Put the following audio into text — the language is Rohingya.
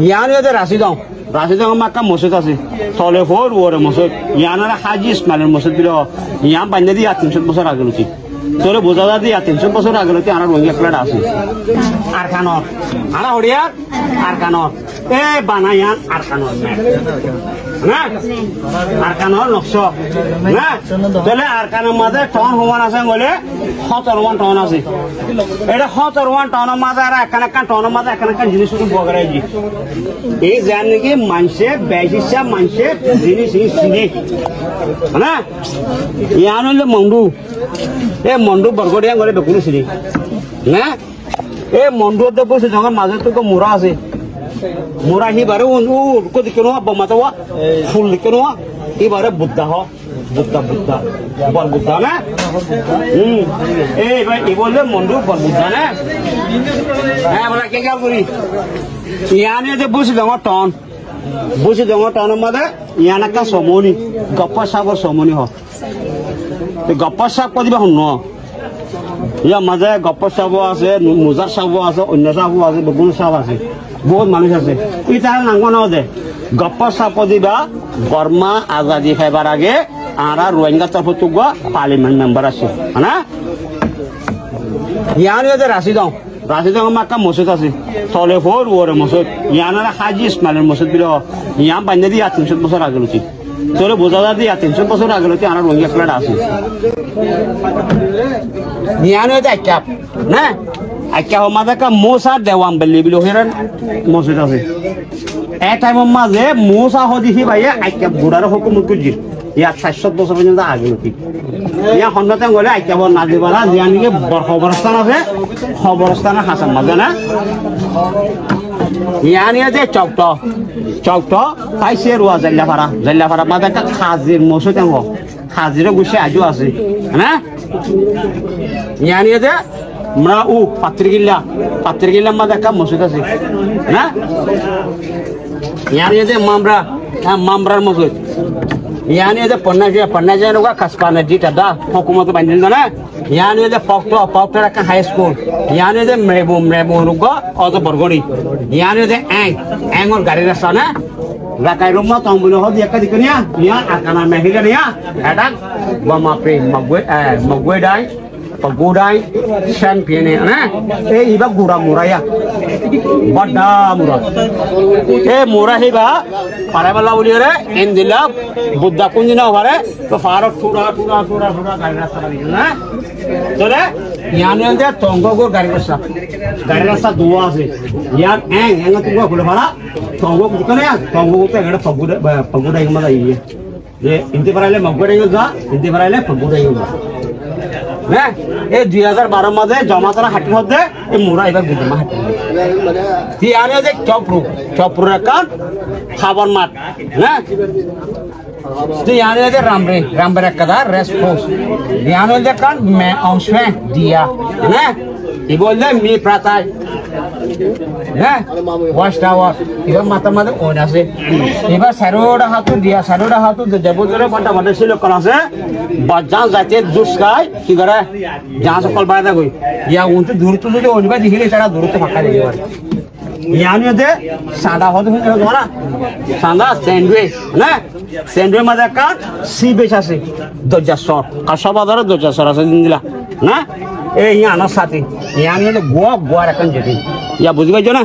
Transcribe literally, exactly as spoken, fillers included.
Yián óilde Rasidong. Rasidong ot ekkán mosóit asé. Tole foór uore mosóit. Yián ore Háji Ismailor mosóit buli hoó. Yián bainná de yián tin cót bosór age lóti. Tore buzá za de yián tin cót bosór age lóti añára Rohingya flag asé. Arkanor. Añára hoçiyar? Arkanor. E bana yián Arkanor map. Na? Arkanor noksa. Na? Tóile Arkanor mazé town howan asé hoilé, hótoro wán town asé. Ére hótoro wán townor mazé añára ekkán ekkán townor mazé ekkán ekkán jinis uggwá bogerái di. Ei zeén niki maincé, beci issá maincé jinis iín siné. Na? Yián óilde Mondu. E Mondu Borgodi yián gorí beggúne siné. Na? E Mondu de Busidongor mazé to uggwá mura asé. Mura híbare un, u, uggwá dekké no, Borma to wa, ful dekké no, híbare Buddha hoó. Buddha, Buddha. Bor Buddha na? Hmm. E bái, ibá óilde Mondu Bor Buddha na? Hé, bóla, ke kiyá gorí? Yián óilde Busidongor town. Busidongor townor mazé yián ekkán somoni, Goppor sábor somoni hoó. Te Goppor sáb hoó de ibá honno? Yar mazé Goppor sáb ó asé, Muzar sáb ó asé, oinno sáb ó asé, beggún sáb asé, bout manúic asé. Ítarar nam hoó no de. Goppor sáb hoó de ibá Borma azadi faibar age añára Rohingyar torfóttu uggwá parliament membar asé. Há na? Yián óilde Rasidong. Rasidong ot ekkán mosóit asé. Tole foór uore mosóit. Yián ore Háji Ismailor mosóit buli hoó. Yián bainná de yián tin cót bosór age lóti. Tore buzá za de yián tin cót bosór age lóti añára Rohingya flag asé. Yián óilde Aikkaf. Na? Aikkaf or mazé ekkán Musa Dewan Belli buli hoiyóre mosóit asé. E thaimor mazé Musa hoó de híbaye Aikkaf gurare hókumot goijjé. Yián sair cót bosór foijjonto age lóti. Yián honnúa tán goilé Aikkaf or Nazibara, yián niki bor hoborostán asé, hoborostánor hañsar mazé na? Yián óilde Cokto, Cokto, Faisirua Zaillafara, Zaillafarar mazé ekkán Kazir mosóit hoó, Kaziror guccí aijjó asé, na? Yián óilde Mra u, Fattirkilla, Fattirkillar mazé ekkán mosóit asé, na? Yián óilde Mamra, há, Mamrar mosóit. Yián óilde Ponnaciya, Ponnaciya uggwá Kaspaneddi tadda hókumote baindíl de na? Yián óilde Pokto, Poktor ekkán high school. Yián óilde Mrebu, Mrebu uggwá óto Borgodi. Yián óilde Eng, Engor garir rasta na? Rakai Rumma town buli hoó de ekká dekké niya, yián Arkana mehila niya, etak Borma pri, Mogwai, e, Mogwai dai, Pagudai, Sengpiyene, na? E ibá gura mura ya. Bodda mura. E mura híba, fare balla buli re, endilla, Buddha kundi no fare, to faro tura, tura, tura, tura, gari rasta bani, na? Tole, yián óilde Tongo gor gari rasta. Gari rasta duwa asé. Yián Eng, Eng ot uggwá gule fara, Tongo gor kone, Tongo gor to ekká Pagudai, Pagudai mazé aiye. Ze indi faraile Mogwai dai za, indi faraile Pagudai za. Há, e dui házar baror mazé Jomatora hañtté hoó de, e mura ibá gudama hañtté. Te yián óilde Copru, Copru ekkán hábar mat, na? Te yián óilde Ramre, Ramre ekkán rest house. Yián óilde ekkán me, ongshme diya, na? Ibá óilde mi pratai. Há? Watch Tower. Ibár matár mazé oin asé. Ibár sairó dhak hátu diya, sairó dhak hátu de, de bútore bada bada síl ókkol asé. Bajjan zaite dus kái, ki goré? Jahaz ókkol baáda goi. Yá untú durottu zodi oin ibá dekíle, tará durottu fakka dekí fare. Yián óilde Sanda hoó de, hoó de na? Sanda, Sendwe, na? Sendwe mazé ekkán sea beach asé, Dorjar sóor, Kassabazaror Dorjar sóor asé endilla, na? E yiánor sáte, yián óilde Goa, Goar ekkán zedi. Yá buzí faijjó na?